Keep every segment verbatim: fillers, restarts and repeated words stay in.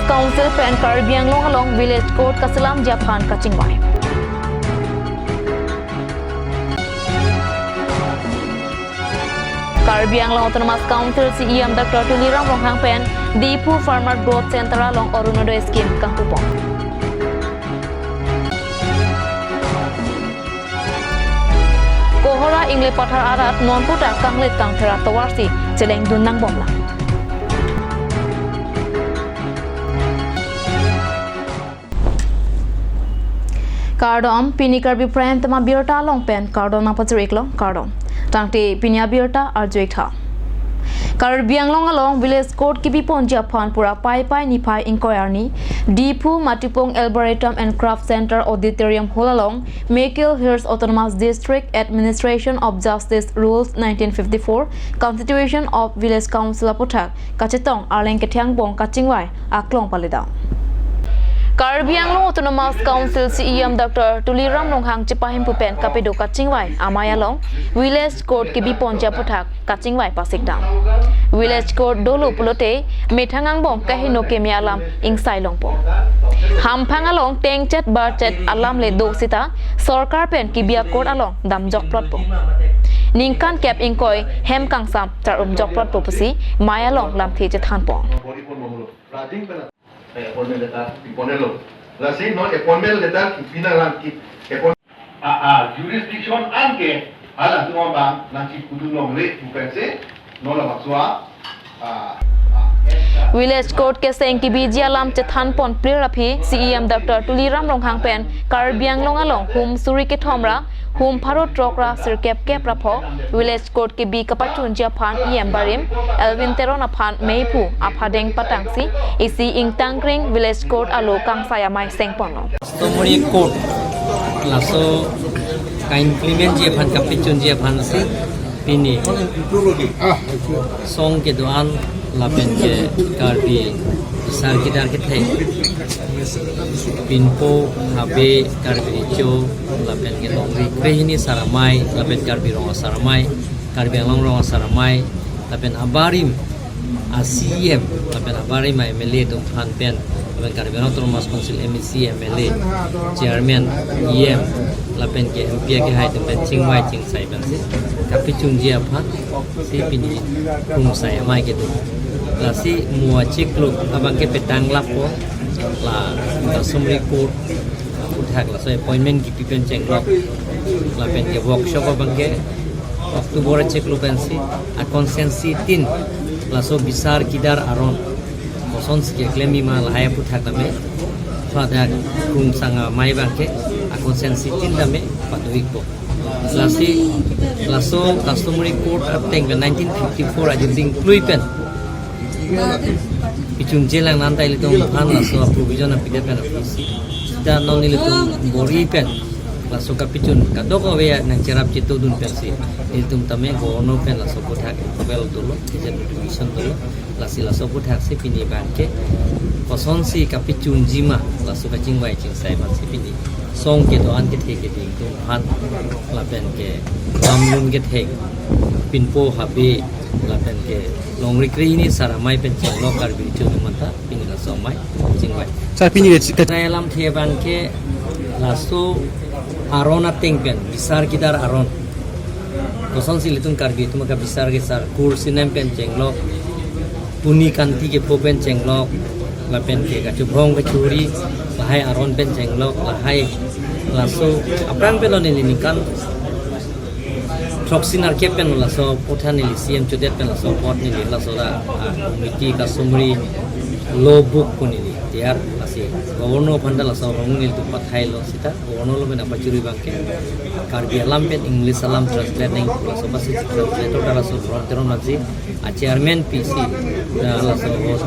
Council pen Karbi Anglong along Village Court kaselamji aphan kachingvai. Karbi Anglong Autonomous Council C E M Doctor Tuliram Ronghang pen Diphu Farmer Growth Center along Orunodoi Scheme kangpupon. Kohora Ingle Pathar arat nonputa kanglit kangthera tovarsi chelengdun nangbomlang. Kardom, pini Karbi Prime Time abirta along pen kardom nangpachiriklo, kardom. Tangte pini abirta arjuiktha. Karbi Anglong along Village Court kebiponji aphan pura Paipai niphai ingkoi arni, Diphu Matipung Arboretum and Craft Center Auditorium Hall along, Mekil Hills Autonomous District Administration of Justice Rules nineteen fifty-four, Constitution of Village Council aputhak kachetong arleng kethe angbong kachingvai aklong palidam. Karbi Anglong Autonomous Council C E M Doctor Tuliram Ronghang chepahempu pen kapedo kachingvai amei along Village Court kebiponji aputhak kachingvai pasikdam. Village Court dolo pulote methang angbong kaheno keme alam ingsai longpo. Hamphang along tengchet barchet alam le do sita sorkar pen kebi a-court along damjokplotpo. Ningkan kep ingkoi hem kangsam char-umjokplotpo pusi mei along lamthe chethanpon. Eh, appointment letter iponelo. Lasi non appointment letter ipina lang ki appoint- a, a, jurisdiction anke hala tu abang nangchipudun longle bukan se non labangso a, a, a, Village Court keseng kebiji alam chethanpon plir aphi C E M Doctor Tuliram Ronghang pen Karbi Anglong along hum suri kethom ra hum pharo throk ra sirkep kep ra pho Village Court kebi kapachunji aphan E M barim Elwin Teron aphan meiphu aphadeng patangsi isi ingtangkring Village Court alo kangsai amei sengponlo. Customary Court laso ka-implement ji aphan kapachunji aphansi pini song kedo-an lapen ke Karbi bisar kidar kethek, pinpo habe Karbi Recho lapen ke longri krehini asar amei lapen Karbi Rong Asar Amei, Karbi Anglong Rong Asar Amei lapen abarim a-C E M lapen abarim a-M L A atum aphan pen lapen Karbi Anglong Autonomous Council M A C, M L A, Chairman, E M lapen ke M P akehai atum pen chingvai chingsai pensi kapachunji aphansi pini krungsai amei kedo. Lasi mo achiklo abang ke petang lapo la customary court aputhak laso appointment kipi pen chenglok lapen ke workshop abang ke October achiklo pensi a-constituency tin laso bisar kidar aron kosonsi keklem pima lahai aputhak tame pada krungsai amei abang ke a-constituency tin tame pado-ikpo. Lasi laso customary court ateng pen nineteen fifty-four ajin dingklui pen pichun jelang nang ta ilitum aphan laso provision apidet pen aphi sita non ilitum bor-i pen laso kapichun kadokave nangcherap chetodun pensi ilitum tame governor pen laso aputhak approval dolo, gazetted notification dolo. Lasi laso aputhaksi pini abang ke kosonsi kapichunji ma laso kachingvai chingsai aphansi pini song kedo-an kethe keding atum aphan lapen ke lamlun kethek, pinpo habe lapen ke longri krehini asar amei pen chenglok Karbi Recho atum anta pini laso amei chingvai. Sir, pini le chingvai alamthe abang ke laso aron ateng pen bisar kidar aron kosonsi ilitum Karbi atum kabisar kesar kur sinem pen chenglok, puni kanti kepho pen chenglok, lapen ke kachubong kachuri lahai aron pen chenglok, lahai laso aphrang pen lo neli ningkan throksi nerkep pen laso aphuthak neli C M chodet pen laso apot neli laso ra, ah, committee customary law book pu neli tiyar, lasi governor aphan ta laso arong nelitum pathailo sita governor lo pen apachuri abang ke Karbi alam pen English alam translate nangji pu laso apotsi translator ta laso Ron Teron Langsi, a-chairman P C, ah, laso host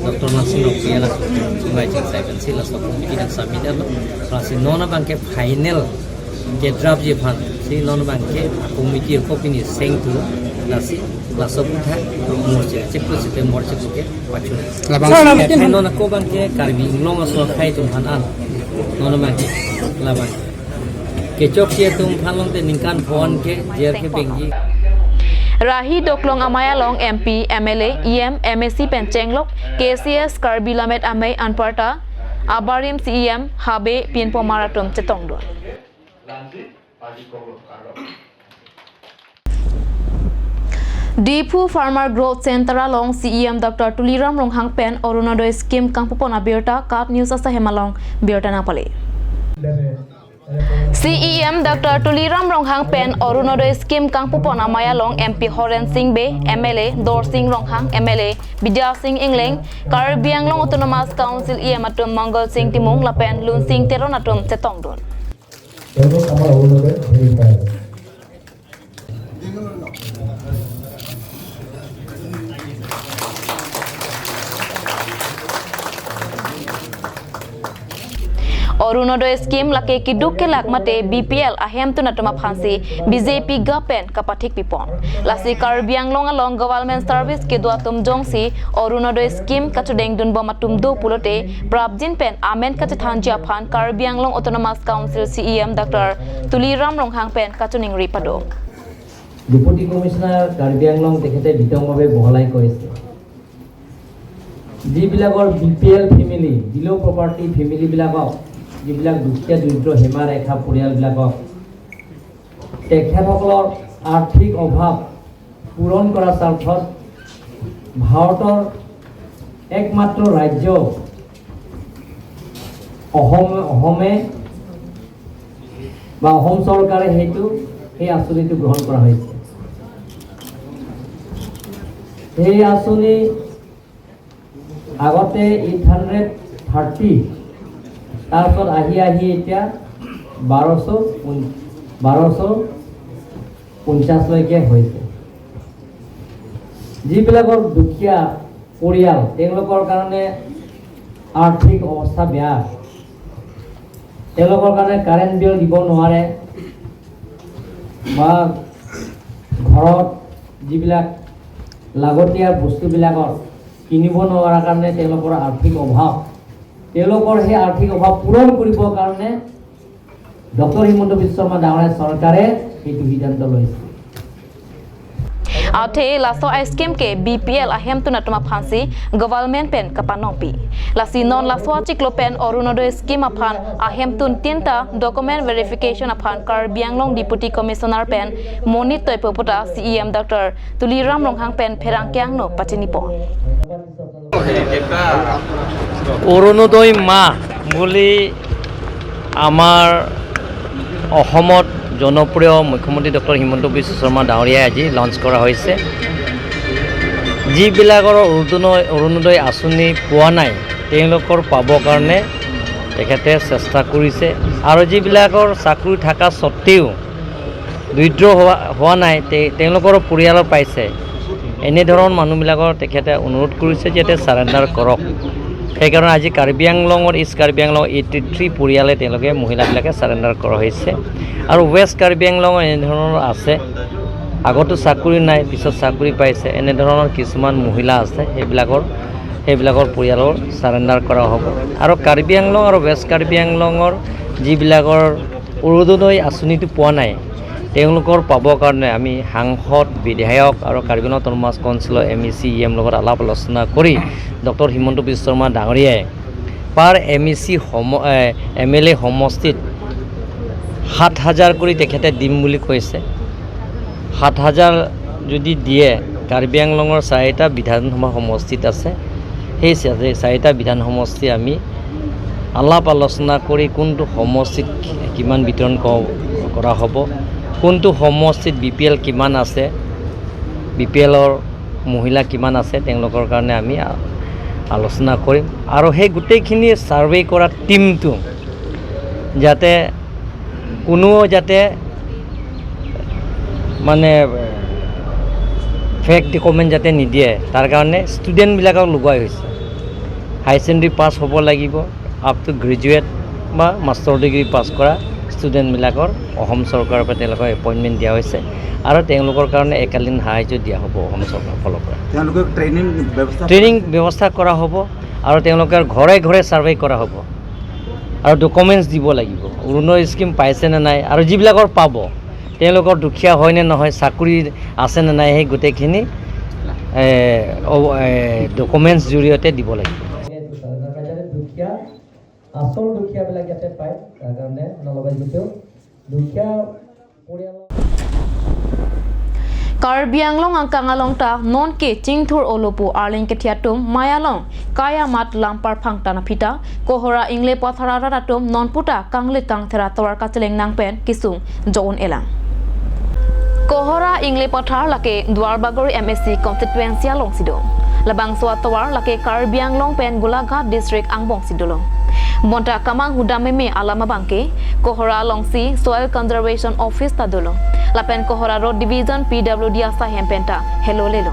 Doctor Langsi Nokpi laso chingvai chingsai pensi laso committee nang submit lo, lasi non abang ke final kedrapji aphansi non abang ke committee ako pini sengthu, lasi laso aputhak morche chiklo September chiklo ke pachun. Labang non ako abang ke Karbi Anglong aso akhei atum aphan an non abang ke labang kechokche atum aphan longte ningkan phongo ke jer kepengji. Rahi Doklong amei along M P, M L A, E M, M A C pen chenglok, K C S Karbi Lammet Amei anparta abarim C E M Habe Pinpomar atum chetongdun. Diphu Farmer Growth Center along C E M Doctor Tuliram Ronghang pen Orunodoi Scheme kangpupon abirta KAT News asahem along birta nangpale. C E M Doctor Tuliram Ronghang pen Orunodoi Scheme kangpupon amei along M P Horen Sing Bey, M L A Dorsing Ronghang, M L A Bidya Sing Engleng, Karbi Anglong Autonomous Council E M atum Mangal Sing Timung lapen Lunsing Teron atum chetongdun. তেওঁলোক আমাৰ অৰুণোদয় verifier. Orunodoi Scheme lake keduk kelak mate B P L ahemtun atum aphansi B J P government kapathik pipon. Lasi Karbi Anglong along government service kedo atum jongsi Orunodoi Scheme kachudengdunbom atum do pulote prapjin pen amen kachethanji aphan Karbi Anglong Autonomous Council C E M Doctor Tuliram Ronghang pen kachiningri pado. Deputy commissioner Karbi Anglong তেখেতে বিতংভাৱে বহলাই কৈছে, যিবিলাকৰ B P L family, below' property ফেমিলিবিলাকক, যিবিলাক দুখীয়া দৰিদ্ৰ সীমাৰেখা পৰিয়ালবিলাকক তেখেতসকলৰ আৰ্থিক অভাৱ পূৰণ কৰাৰ স্বাৰ্থত ভাৰতৰ একমাত্ৰ ৰাজ্য অসম, অসমে বা অসম চৰকাৰে সেইটো, সেই আঁচনিটো গ্ৰহণ কৰা হৈছে। সেই আঁচনি আগতে এইট হাণ্ড্ৰেড থাৰ্টি, তাৰপিছত আহি আহি এতিয়া বাৰশ, বাৰশ পঞ্চাশলৈকে হৈছে। যিবিলাকৰ দুখীয়া পৰিয়াল, তেওঁলোকৰ কাৰণে আৰ্থিক অৱস্থা বেয়া, তেওঁলোকৰ কাৰণে কাৰেণ্ট বিল দিব নোৱাৰে বা ঘৰত যিবিলাক লাগতীয়া বস্তুবিলাকৰ কিনিব নোৱাৰাৰ কাৰণে তেওঁলোকৰ আৰ্থিক অভাৱ, তেওঁলোকৰ সেই আৰ্থিক অভাৱ পূৰণ কৰিবৰ কাৰণে ডক্টৰ হিমন্ত বিশ্ব শৰ্মা ডাঙৰীয়া চৰকাৰে সেইটো সিদ্ধান্ত লৈছে। Athe laso a-scheme ke B P L ahemtun atum aphansi government pen kapanongpi. Lasi non laso achiklo pen Orunodoi Scheme aphan ahemtun tinta document verification aphan Karbi Anglong Deputy Commissioner pen monit toipo puta C E M Doctor Tuliram Ronghang pen pherangke angno pachinipon. অৰুণোদয় মা বুলি আমাৰ অসমত জনপ্ৰিয় মুখ্যমন্ত্ৰী ডক্টৰ হিমন্ত বিশ্ব শৰ্মা ডাঙৰীয়াই আজি লঞ্চ কৰা হৈছে। যিবিলাকৰ অৰুণোদয়, অৰুণোদয় আঁচনি পোৱা নাই, তেওঁলোকৰ পাবৰ কাৰণে তেখেতে চেষ্টা কৰিছে। আৰু যিবিলাকৰ চাকৰি থকা স্বত্বেও দৰিদ্ৰ হোৱা, হোৱা নাই, তে-, তেওঁলোকৰ পৰিয়ালৰ পাইছে। এনেধৰণৰ মানুহবিলাকৰ তেখেতে অনুৰোধ কৰিছে যাতে চাৰেণ্ডাৰ কৰক। সেইকাৰণে আজি কাৰ্বি আংলঙৰ, ইষ্ট কাৰ্বি আংলঙৰ এইটি থ্ৰী পৰিয়ালে তেওঁলোকে, মহিলাবিলাকে চাৰেণ্ডাৰ কৰা হৈছে। আৰু ৱেষ্ট কাৰ্বি আংলঙৰ এনেধৰণৰ আছে, আগতো চাকৰি নাই, পিছত চাকৰি পাইছে, এনেধৰণৰ কিছুমান মহিলা আছে, সেইবিলাকৰ, সেইবিলাকৰ পৰিয়ালৰ চাৰেণ্ডাৰ কৰা হ'ব। আৰু কাৰ্বি আংলং আৰু ৱেষ্ট কাৰ্বি আংলঙৰ যিবিলাকৰ অৰুণোদয় আঁচনিটো পোৱা নাই, তেওঁলোকৰ পাবৰ কাৰণে আমি সাংসদ, বিধায়ক আৰু কাৰ্বি আংলং অট'নমাছ কাউন্সিলৰ এম ই চি, ই এম লগত আলাপ আলোচনা কৰি ডক্টৰ হিমন্ত বিশ্ব শৰ্মা ডাঙৰীয়াই পাৰ এম ই চি সম-, এ, এম এল এ সমষ্টিত সাত হাজাৰ কৰি তেখেতে দিম বুলি কৈছে। সাত হাজাৰ যদি দিয়ে, কাৰ্বি আংলঙৰ চাৰিটা বিধানসভা সমষ্টিত আছে, সেই চাৰি-, চাৰিটা বিধান সমষ্টি আমি আলাপ আলোচনা কৰি কোনটো সমষ্টিত কি-, কিমান বিতৰণ ক-, কৰা হ'ব, কোনটো সমষ্টিত বি পি এল কিমান আছে, বি পি এলৰ মহিলা কিমান আছে, তেওঁলোকৰ কাৰণে আমি আ-, আলোচনা কৰিম। আৰু সেই গোটেইখিনি ছাৰ্ভে কৰা টিমটো যাতে কোনো যাতে মানে ফেক ডকুমেণ্ট যাতে নিদিয়ে, তাৰ কাৰণে ষ্টুডেণ্টবিলাকক লগোৱা হৈছে। হাই ছেকেণ্ডেৰী পাছ হ'ব লাগিব, আপ টু গ্ৰেজুৱেট বা মাষ্টাৰ ডিগ্ৰী পাছ কৰা ষ্টুডেণ্টবিলাকৰ অসম চৰকাৰৰ পৰা তেওঁলোকক এপইণ্টমেণ্ট দিয়া হৈছে আৰু তেওঁলোকৰ কাৰণে এককালীন সাহায্য দিয়া হ'ব অসম চৰকাৰৰ ফালৰ পৰা। তেওঁলোকক ট্ৰেইনিং ব্যৱস্থা ট্ৰেইনিং ব্যৱস্থা কৰা হ'ব আৰু তেওঁলোকৰ ঘৰে ঘৰে ছাৰ্ভে কৰা হ'ব আৰু ডকুমেণ্টছ দিব লাগিব, অৰুণোদয় স্কিম পাইছে নে নাই আৰু যিবিলাকৰ পাব তেওঁলোকৰ দুখীয়া হয় নে নহয়, চাকৰি আছে নে নাই, সেই গোটেইখিনি, এ, অ, এ, ডকুমেণ্টছ জৰিয়তে দিব লাগিব। দুখীয়া, আচল দুখীয়াবিলাক ইয়াতে পায়, তাৰ কাৰণে নলবাৰীত যিটো দুখীয়া পৰিয়ালৰ Karbi Anglong angkang along ta non ke chingthur olo pu arleng kethe atum mei along kai amat lam parphang tan aphi ta Kohora Ingle Pathar arat atum non puta kanglik kangthera tovar kacheleng nang pen kesung jo-un elang. Kohora Ingle Pathar lake Duarbagori M A C constituency alongsi do. Labangso atovar lake Karbi Anglong pen Golaghat district angbongsi dolo. Bonta kemang hudam meme alam abangke Kohora alongsi Soil Conservation Office ta dolo. Lapen Kohora Road Division P W D asai hem pen ta helo lelo.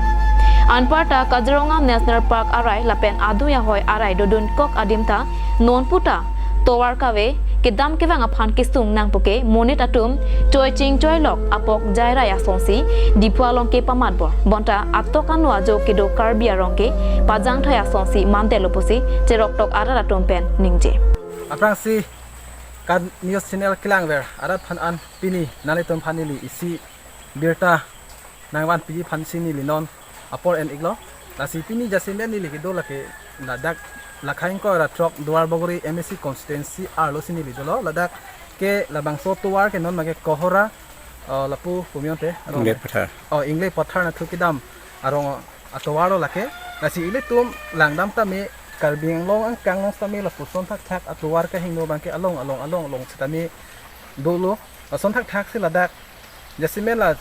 Anparta Kaziranga National Park arai lapen adui ahoi arai dodun kok adim ta non puta tovar kave kedam kevang aphan kesung nang puke monit atum choi ching choi lok apok jairai asonsi Diphu along ke pamat bor. Bonta atok ano ajo kedo Karbi arong ke pajang thai asonsi mandelo pusi cherok tok arat atum pen ningje. Aphrangsi kan news channel kelangver arat aphan an pini nanglitum aphan neli isi birta nangvanpi aphansi neli non apor en-iklo. Lasi pini jasemet neli kedo lake ladak Lakhaing ko ra throk Duarbagori M A C constituency arlosi neli dolo. Ladak ke labangso tovar ke non make Kohora, uh, lapu kopi ante arong. Ingle Pathar. Oh, Ingle Pathar anatthu kedam arong atovar lo lake. Lasi ilitum langdam tame Karbi Anglong angkang along tame lapuson thakthak atovar kehingno abangke along along along along setame dolo. Lason thakthak si ladak jasemet la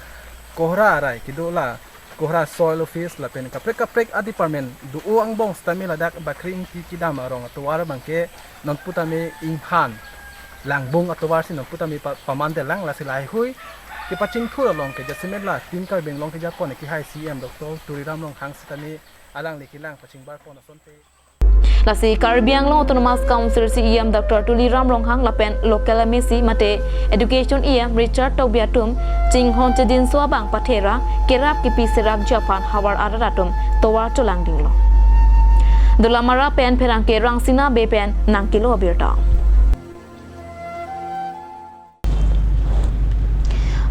Kohora arai kedo la Kohora Soil Office lapen kaprek kaprek a-department do-o angbong setame ladak Bakri Ingti kedam arong atovar abangke non putame inghan langbung atovarsi non putame pa-, pamandelang. Lasi laheihui kepachingthur along ke jasemet la Team Karbi Anglong kejapon kehai C E M Doctor Tuliram Ronghang setame alangli kelang pachingbar pon asonte. Lasi Karbi Anglong Autonomous Council C E M Doctor Tuliram Ronghang lapen local M A C mate Education E M Richard Tokbi atum chinghon chedinso abang pathera kerap kepi serak ji aphan havar arat atum tovar cholangdinglo. Dolamara pen pherangke Rangsina Bey pen nangkelo abirta.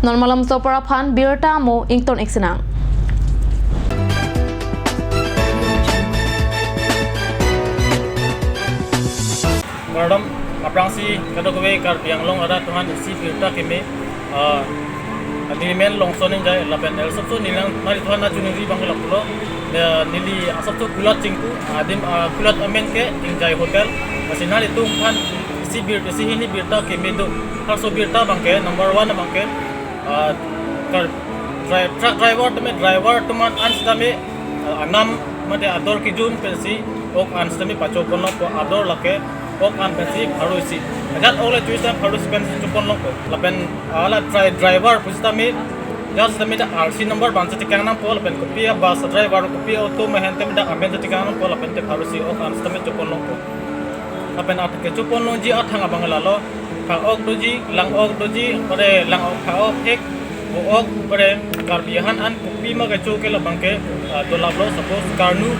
Non malomso apor aphan birta mo ington-ik sinang. Kardom, aphrangsi kadokave Karbi Anglong arat atum aphan isi birta keme, ah, agreement longson ingjai lapen el sopso nilang mari tuhan na chuniri bang lapulo, eh, neli asopso kulat chingku, adim, ah, kulat amen ke Ingjai Hotel, lasi nanglitum aphan isi bir, isi hini birta keme do. Harso birta abangke, number one abangke, ah, kar, dri-, truck driver tame, driver atum an setame, ah, anam mate ador kejun pensi ok an setame pachoponlongpo, ador lake ok an pensi pharo isi. Ajat ok le choisi tame pharo isi pensi choponlongpo. Lapen, ah, la dri-, driver pusitame, ajat setame ta R C number bangsi chekang nangpo, lapen kopi a-bus driver, kopi a-auto ma hen tame dak amen chekang nangpo, lapen te pharo isi ok an setame choponlongpo. Lapen at kechoponlongji athang abang lalo, pha-ok doji, lang-ok doji, pare lang-ok pha-ok hek, bo-ok, pare Karbi ahan an kopi ma kecho ke labangke, ah, dolaplo, suppose karnu,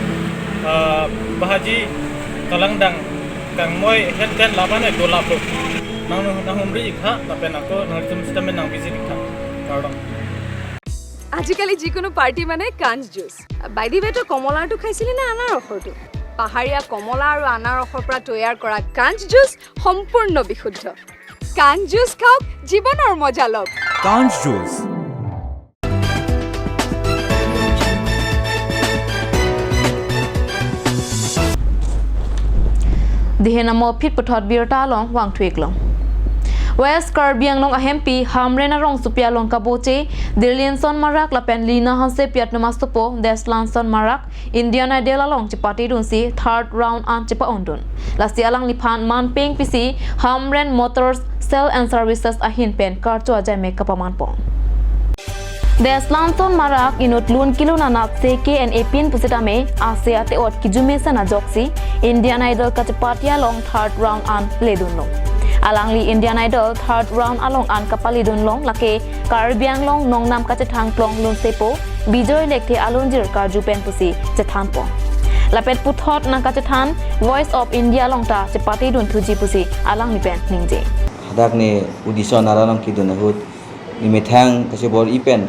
ah, bahaji, kalangdang, kangmoi, henten labane dolaplo. Nang, nanghumri-iktha, lapen ako nangtum setame nang visit-iktha. Kardom. আজিকালি যিকোনো পাৰ্টি মানে কাঞ্চ juice. By the ৱে, তই কমলাৰটো খাইছিলি নে আনাৰসৰটো? পাহাৰীয়া কমলা আৰু আনাৰসৰ পৰা তৈয়াৰ কৰা কাঞ্চ জুচ সম্পূৰ্ণ বিশুদ্ধ। কাঞ্চ জুচ খাওক, জীৱনৰ মজা লওক। কাঞ্চ juice. Dihen amo phit puthot birta along vangthu-iklong. West Karbi Anglong ahempi Hamren arongsopi along kaboche Dirlinson Marak lapen Lina Hansepi atum asopo Deslanson Marak Indian Idol along chepatedunsi third round an chepa-ondun. Lasi alangliphan manpeng pisi Hamren Motors Sale and Services ahin pen karcho ajai me kapamanpon. Deslanson Marak inut lun kelun anat se ke-en-e pin pusitame ase ate-ot kejumesen ajoksi Indian Idol kachepate along third round an ledunlo. Alangli Indian Idol third round along an kapaledunlong lake Karbi Anglong nongnam kachethang klong lunsepo Bijoy Lekthe alunjir karju pen pusi chethanpon. Lapen puthot nangkachethan Voice of India along ta chepatedun thuji pusi alangli pen ningje. Hadak ne audition aron along kedun ahut Nemethang kachebor-i pen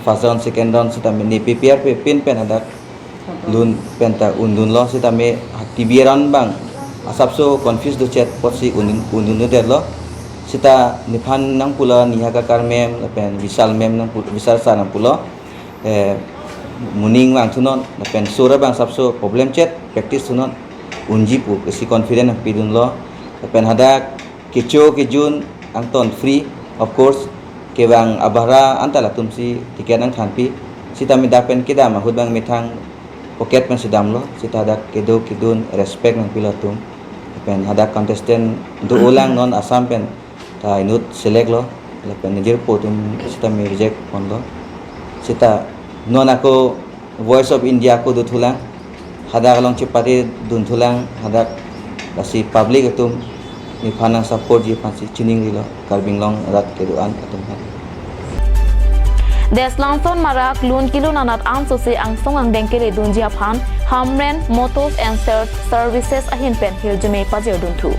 first round, second round sitame ne P P R pe pin pen hadak lun pen ta undunlo sitame T B A round abang asapso confuse do chet apotsi undun undun detlo. Sita nephan nangpulo, Neha Kakkar ma'am lapen Vishal ma'am nangpu Vishal sir nangpulo, eh, moning vangthunon lapen sur abang asapso problem chet, practice thunon, unji pu isi confidence nangpidunlo. Lapen hadak kecho kejun angton free, of course, kevang abhara anta latumsi ticket nangthanpi. Sitame dak pen kedam ahut abang methang pocket pensi damlo, sita hadak kedo kedun respect nangpi latum. Lapen hadak contestant do-olang, non Assam pen ta inut select lo, lapen nejirpo atum sitame reject ponlo. Sita non ako Voice of India ako dothulang, hadak along chepate dunthulang, hadak lasi public atum nephan nang support ji aphansi chiningrilo, Karbi Anglong arat kedo-an atum aphan. Des Langson Marak lun kelun anat ansose angsong angdeng keledunji aphan Hamren Motors and Ser- Services ahin pen hirjume pajirdunthu.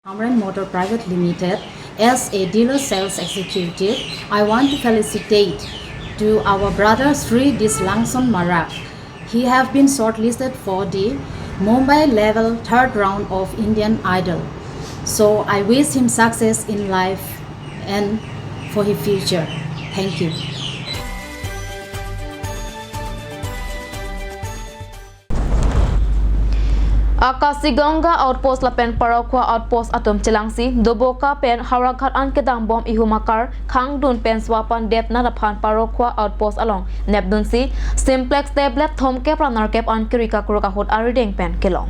Hamren Motor Private Limited, as a dealer sales executive, I want to felicitate to our brother Sri Des Langson Marak. He have been shortlisted for the Mumbai level third round of Indian Idol. So I wish him success in life and for his future. Thank you. Akashi Ganga Outpost lapen Parokhwa Outpost atum chelangsi Doboka pen Howraghat an kedangbom ihum akar khangdun pen suapan depnat aphan Parokhwa Outpost along nepdunsi Simplex tablet thomkep ra nerkep an kiri kakruk ahut arideng pen kelong.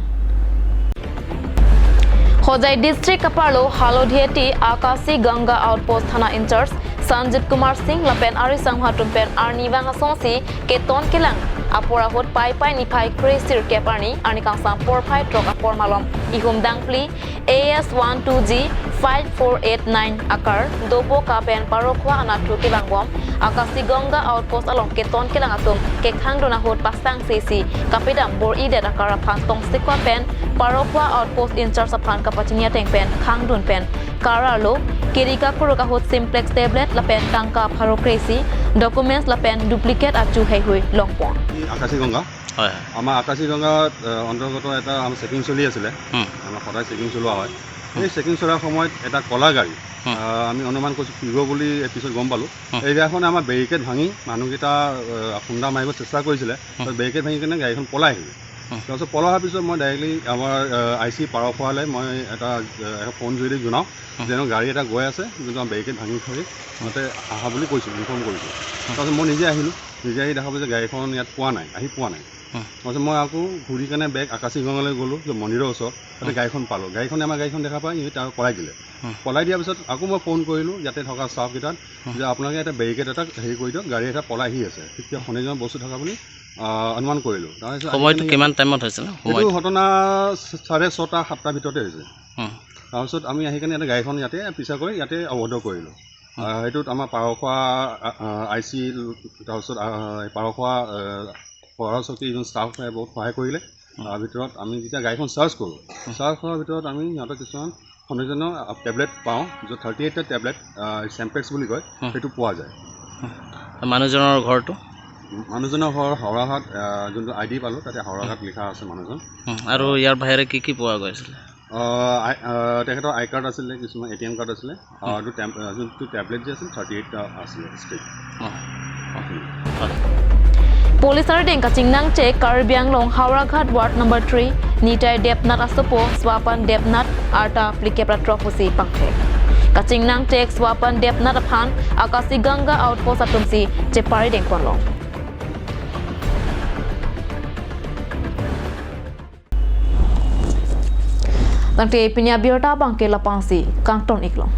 Hojai District kaparlo Halodiati Akashi Ganga Outpost Thana in-charge Sanjit Kumar Singh lapen ari sangho atum pen arnivang asonsi keton kelang apor ahut Paipai niphai kre-sirkep arni, arni kangsam porphai throk apor malom ihum dangphli A S one two G five four eight nine akar Doboka pen Parokhwa anatthu kevangbom Akashi Ganga Outpost along keton kelang atum kekhangdun ahut pasang sesi kapedam bor-idet akar aphan tongsekwa pen Parokhwa Outpost in-charge aphan kapachini ateng pen khangdun pen kararlo, kiri kakruk ahut Simplex tablet lapen tangka pharo kre-isi, documents lapen duplicate achu heihui longpon. এই আকাশী গংগা, হয়, হয়। আমাৰ আকাশী গংগাত, আহ, অন্তৰ্গত এটা আমাৰ চেকিং চলি আছিলে। হুম। আমাৰ সদায় চেকিং চলোৱা হয়। হুম। এই চেকিং চলোৱাৰ সময়ত এটা ক'লা গাড়ী, হুম। আহ, আমি অনুমান কৰিছোঁ ফিগ' বুলি পিছত গম পালোঁ। হুম। এই গাড়ীখনে আমাৰ বেৰিকেড ভাঙি মানুহকেইটা, আহ, খুন্দা মাৰিব চেষ্টা কৰিছিলে। হুম। তো বেৰিকেড ভাঙি কেনে গাড়ীখন পলাই আহিলে। হুম। তাৰপিছত পলাই অহাৰ পিছত মই ডাইৰেক্টলি আমাৰ, আহ, আই চি পাৰখোৱালৈ মই এটা, আহ, এটা ফোন যোগেদি জনাওঁ, হুম। যে এনেকুৱা গাড়ী এটা গৈ আছে, যোনটো আমাৰ বেৰিকেড ভাঙি থৈ তাতে আহা বুলি কৈছোঁ, ইনফৰ্ম কৰিছোঁ। হুম। তাৰপিছত মই নিজে আহিলোঁ, নিজে আহি দেখা পাইছোঁ যে গাড়ীখন ইয়াত পোৱা নাই, আহি পোৱা নাই। হুম। তাৰপিছত মই আকৌ ঘূৰি কেনে বেক আকাশী গংগালৈ গ'লোঁ, যে মন্দিৰৰ ওচৰত, তাতে হুম। গাড়ীখন পালোঁ। গাড়ীখনে আমাৰ গাড়ীখন দেখা পাই, ইহঁতে আৰু পলাই দিলে। হুম। পলাই দিয়াৰ পিছত আকৌ মই ফোন কৰিলোঁ ইয়াতে থকা ষ্টাফকেইটাক, হুম। যে আপোনালোকে ইয়াতে বেৰিকেড এটা হেৰি কৰি দিয়ক, গাড়ী এটা পলাই আহি আছে। তেতিয়া সন্দেহজনক বস্তু থকা বুলি, আহ, অনুমান কৰিলোঁ। তাৰপিছত আহি সময়টো কেনে কিমান টাইমত হৈছিলে? এইটো সময়টো? ঘটনা চাৰে ছটা, সাতটা ভিতৰতে হৈছে। হুম। তাৰপিছত আমি আহি কেনে ইয়াতে গাড়ীখন ইয়াতে পিছা কৰি ইয়াতে আবদ্ধ কৰিলোঁ। হুম। আহ, সেইটোত আমাৰ পাৰখোৱা, আহ, আহ, আই চি, তাৰপিছত, আহ, পাৰখোৱা, আহ, পহৰা চকী যোন ষ্টাফে বহুত সহায় কৰিলে। হুম। তাৰ ভিতৰত আমি যেতিয়া গাড়ীখন চাৰ্চ কৰোঁ, হুম। চাৰ্চ কৰাৰ ভিতৰত আমি সিহঁতৰ কিছুমান সন্দেহজনক, আহ, টেবলেট পাওঁ, য'ত থাৰ্টি এইটটা টেবলেট, আহ, চেম্পেক্স বুলি কয়, হুম। সেইটো পোৱা যায়। হুম। মানুহজনৰ ঘৰটো? মানুহজনৰ ঘৰ হাওৰাঘাট, আহ, যোনটো আই ডি পালোঁ, তাতে হাওৰাঘাট হুম। লিখা আছে মানুহজন। হুম। আৰু ইয়াৰ বাহিৰে কি কি পোৱা গৈছিলে? আহ, আই-, আহ, তেখেতৰ আই কাৰ্ড আছিলে, কিছুমান এ টি এম কাৰ্ড আছিলে, আহ, হুম। আৰু টেম-, আহ, যোনটো টেবলেট যে আছিল, থাৰ্টি এইট আছিলে ষ্ট্ৰিপ। অ, অ, হয়। Police arideng kachingnang chek Karbi Anglong Howraghat Ward number three, nitai depnat asopo suapan depnat arta phlikep ra throk pusi pangthek. Kachingnang chek suapan depnat aphan Akashi Ganga Outpost atumsi cheparideng ponlong. Tangte pini abirta abangke lapangsi kangton iklong.